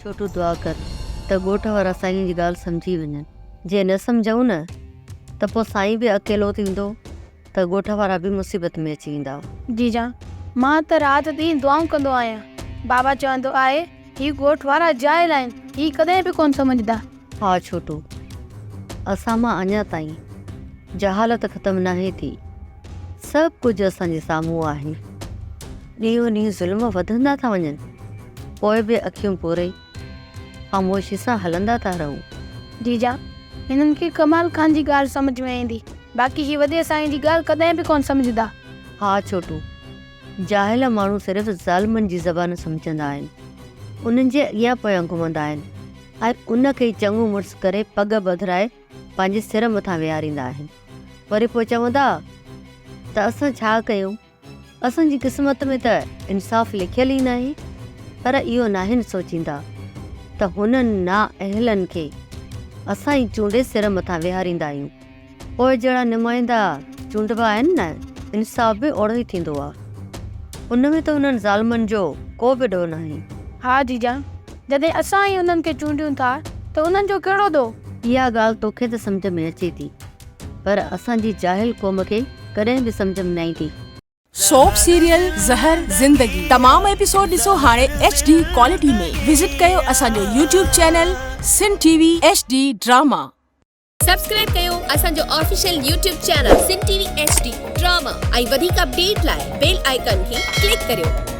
ڇوٽو دعا ڪر ته ڳوٺ وارا سائين جي ڳالهه سمجهي وڃن. جي نه سمجهئون نه ته پوء سائين به اڪيلو ٿيندو ته ڳوٺ وارا به مصيبت ۾ اچي ويندا. جيجا مان ته رات ڏينهن دعائون ڪندو آهيان. بابا چوندو آهي هي ڳوٺ وارا جاهل آهن هي ڪڏهن به ڪونه سمجهندا. ها ڇوٽو اسان مان اڃا تائين جهالت ختم ناهي ٿي. سڀ ڪجهه اسان جي سامهون آهي. ڏينهون ڏينهن ظلم وڌندا ٿا وڃن، پوء به اکيون پوري خاموشي سان هلندا ٿا رهون. جيجا، هنن کي ڪمال خان جي ڳالهه سمجهه ۾ ايندي، باقي هي وڏي سائين جي ڳالهه ڪڏهن به ڪونه سمجهندا. ها ڇوٽو، جاهل ماڻهو صرف ظالمن جي زبان سمجهندا آهن، انهن جي اڳيان پويان گهمندا آهن ۽ ان کي ئي چڱو مڙس ڪري پڳ ٻڌرائي پنهنجي سر مٿان ويهاريندا آهن. وري پوء چوندا ته اسان ڇا ڪيون، اسان جي قسمت ۾ ته انصاف لکيل ئي ناهي. پر اهو ناهن سوچيندا ته هنن نااهلن کي اسان ئي چونڊي سر مٿان ويهاريندا آهيون. پوء جهڙا نمائندا چونڊبا آهن نه، انصاف به اوڙو ئي ٿيندو آهي. ان ۾ ته انهن ظالمن جو ڪو به ڏوهه ناهي. ها جيجا، جڏهن اسان ئي انهن کي چونڊيون ٿا ته انهن جو ڪهڙو ڏوهه؟ اها ڳالهه توکي ته سمجهه ۾ اچي ٿي پر اسان جي جاهل قوم کي ڪڏهن به سمجهه ۾ نه ايندي. سوپ سيريل زهر زندگي تمام ايپيسوڊ ڏسو هاڻي ايڇ ڊي ڪوالٽي ۾ وزٽ ڪيو اسان جو YouTube channel Sindh T V H D drama. Subscribe ڪيو اسان جو official YouTube channel Sindh T V H D drama ۽ وڌيڪ اپڊيٽ لاء بيل آئيڪان کي ڪلڪ ڪريو.